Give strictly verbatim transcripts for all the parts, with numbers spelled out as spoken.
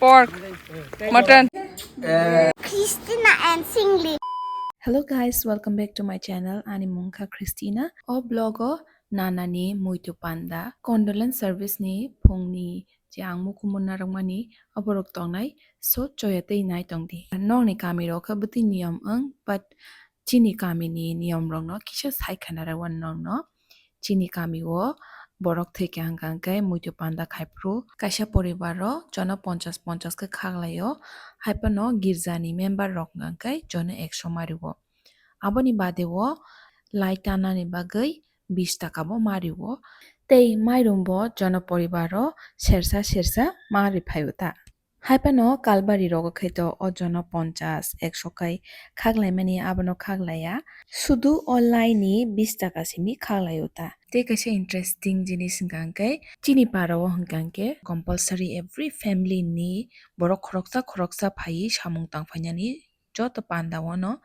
Pork, mutton. Christina and Singli. Hello guys, welcome back to my channel. Ani mung kha Christina. O vlog o nanani muitu panda condolence service ni phungni je ang mukumu narwkmani oborok tongnai, so choya tei nai tongdi. Nokni kami rok khe bwtwi niyom wng, but chini kami ni niyom rok no kisa sai khana rw nokno. Chini kami o borok thwi kha hwnkha hwnkhe muitu panda khai phuru kaisa poribar o jono ponchas ponchas khe khaklai o, hai phano girja ni member rok hwnkha hwnkhe jono ekso ma rw o. Aboni bade o lai tanani bagwi bis taka bo ma rw o, tei mairum bo jono poribar o sersa sersa ma rw phai o ta. Hai phano kalbari rogo khe to o jono ponchas, ekso kai khaklaimani abono khaklaiya. Sudu o laini bis taka simi khaklai o ta. Tei kaisa interesting jinis hwnkha hwnkhe chini para o hwnkha hwnkhe compulsory every family ni borok khoroksa khoroksa phaiwi samung tangphainani joto panda o no.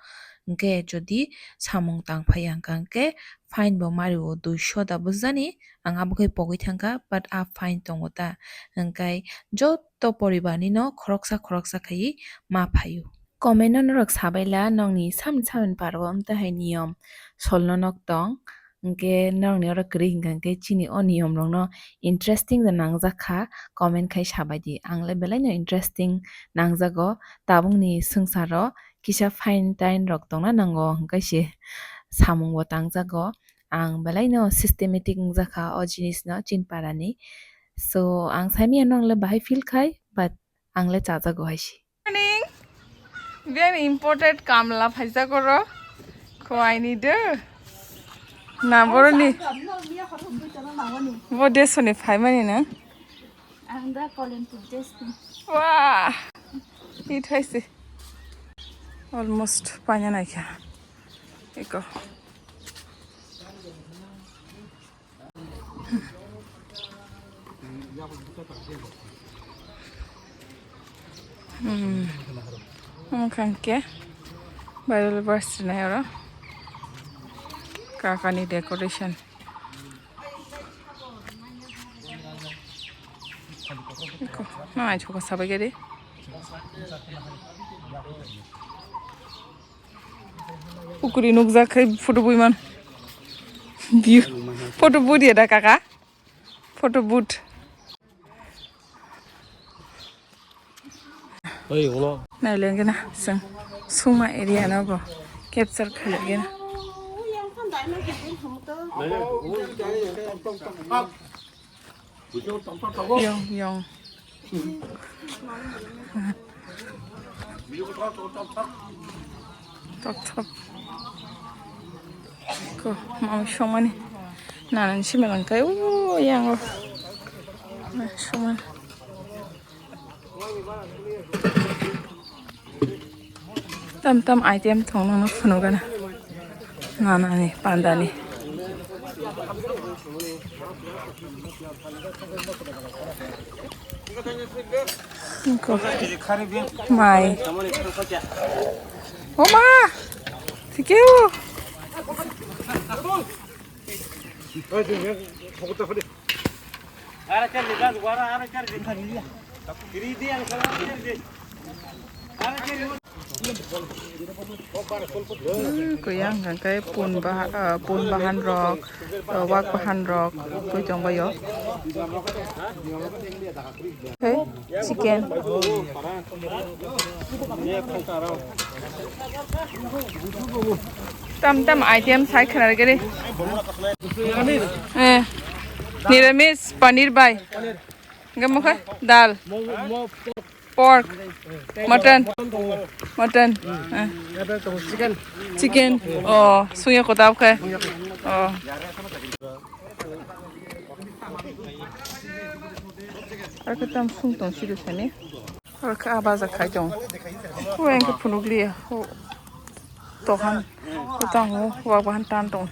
Hwnkhe jodi samung tangphaiya hwnkha hwnkhe fine bo ma rw o duiso da bujani, ang abo khe pogwi thangkha, but a fine tongo ta. Hwnkhe joto poribar ni no khoroksa khoroksa khaiwi ma phaio. Comment no norok sabaila nokni samni samni paro wngtahai niyom solno nok tong. Hwnkhe norokni oro kwrwi hwnkha hwnkhe chini o niyom rokno interesting da nangjak kha, comment khai sabaidi. Ang le belai no interesting nangjago tabukni swngcharo, kisa fine tain rok tongna nango hwnkhe se samung bo tangjago. Ang belai no systematic wngjakha o jinis no chini para ni. So ang saimanya no ang le bahai feel khai, but ang le chajago hai se. Morning. Biyang imported kamla phaijak oro. Khwai ni de. Na boroni. Bo desoni phaimani na. Ang da Kolenpur desni. Wah. It haise. Almost paina naikha. Eko. Hmm. Omo kha hwnkhe Bible verse rinai oro. Kakani decoration. Eko, no, ai, choka sabai gede. Ukuri nukjak khai photo bui man. View. Photo bui dia da kaka. Photo booth. Oi, ulo. Nailengena seng suma area no go capture khailengena. Yong, yong. Tok tok. Ko, mau songmani. Nanan simelang kai, o, yang, o. Songmani. Tam tam item thong nang phunu gana. Nana ni, panda ni. Ko. Mai. Oma. Tikeu. Kuyang hwnkhe pun baha-, ah, pun bahan rok, ah, wak bahan rok twi tongbaio. Hey, chicken. Tam tam item sai khwna gede. Eh, niramis, paneer bai. Hwnkhe mokhe dal. Pork. Mutton. Mutton. Eh. Chicken. Chicken. Oh, sungya kota khe. Oh. Aro khe tam sung tong sidu sani. Aro khe a baja khai tong. Hwnkhe phunukliya. Tohan. Tango. Wak bahan tan tong.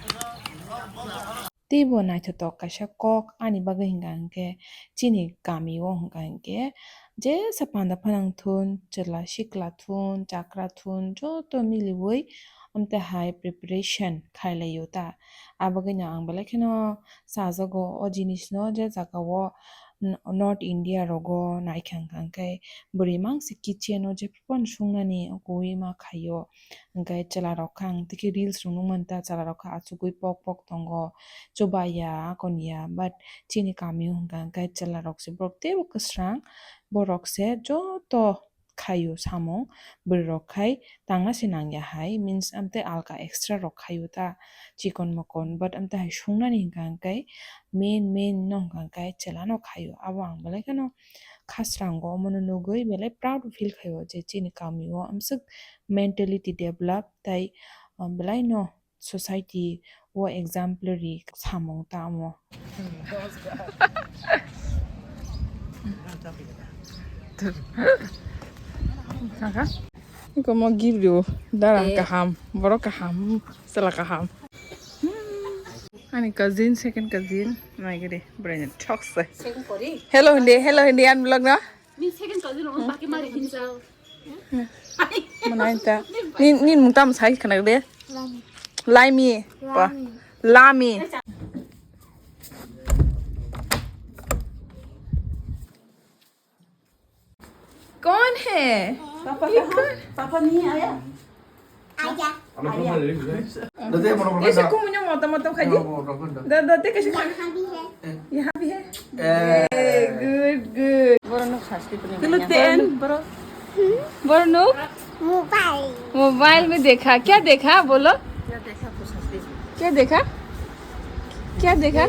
Teibo naithotok kaisa kok ani bagwi hwnka hwnkhe chini kami o hwnka hwnkhe jesa panda phano wng thun, chwla sikla thun, chakra thun, joto miliwi amtwi hai preparation khai lai o ta. Abagwino ang belai kheno chajago o jinisno je jaga o North India rogo naikha hwnkha hwnkhe bwrwi mangse kitchen o jephru phano sungnani o kwbwi ma khaio. Hwnkhe chwla rok kha ang tei khe reels rok nukmani ta chwla rok kha achugwi pok pok tongo, chubaya akon ya, but chini kami o hwnkha hwnkhe chwla rok se borok teibo kwsrang, borok se joto khaio samung, bwrwi rok khai tangna se nangya hai, means amtwi alka extra rok khaio ta chikon mokon, but amtwi hai sungnani hwnkha hwnkhe main main no hwnkha hwnkhe chwla no khaio. Abo ang belai kheno khasrango omono nugwi belai proud feel khaio je chini kami o amswk mentality develop tai, um, belai no society o exemplary samung tamo. Iko mo gift rw dara kaham, borok kaham, chwla kaham. Ani cousin, second cousin, naigede, bwrwi ni thok se. Hello hindi, hello hindi, an vlog na? Ni second cousin, on baki mari hinsa. Manaita. Ni, ni mung tam sai khana de. Laimi. Pa. Lami. कौन है? पापा कहाँ? पापा नहीं आया? आया। Ese como niño mata mata khaji. Da da te kaise. यहाँ भी है। यहाँ भी है। Good, good. Borok no khasti puni. Hello ten, bro. Borok no? Mobile. Mobile में देखा, क्या देखा बोलो? क्या देखा? क्या देखा?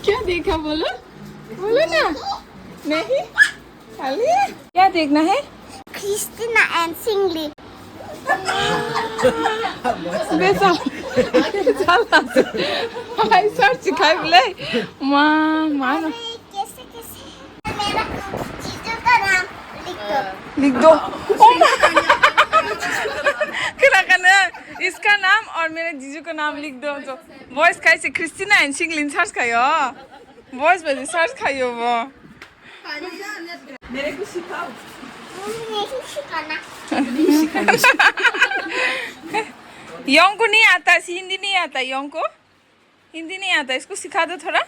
क्या देखा बोलो? बोलो ना। नहीं। खाली? क्या देखना है? Christina and Singli. बेसा। साला। हाय सर सिखाई बोले। माँ, माँ। कैसे, कैसे? मेरा जीजू का नाम लिख दो। लिख दो। Oh my। Kena kena, इसका नाम और मेरे जीजू का नाम लिख दो। तो voice कैसे Christina and Singli search खायो। Voice पे search खायो वो। मेरे को सिखाओ। नहीं सिखाना। Yong ko nahi aata, si Hindi nahi aata, Yong ko? Hindi nahi aata, isko sikha do thoda.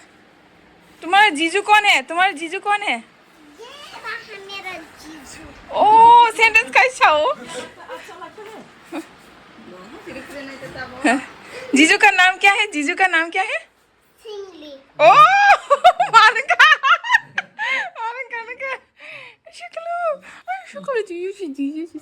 Tumhara jiju kaun hai? Tumhara jiju kaun hai? ये रहा मेरा जीजू। Oh, sentence kaise ho? जीजू का नाम क्या है? जीजू का नाम क्या है? Singli. Oh, मानका। मानका, मानका। शुक्लू, शुक्लू, जीजू, जीजू।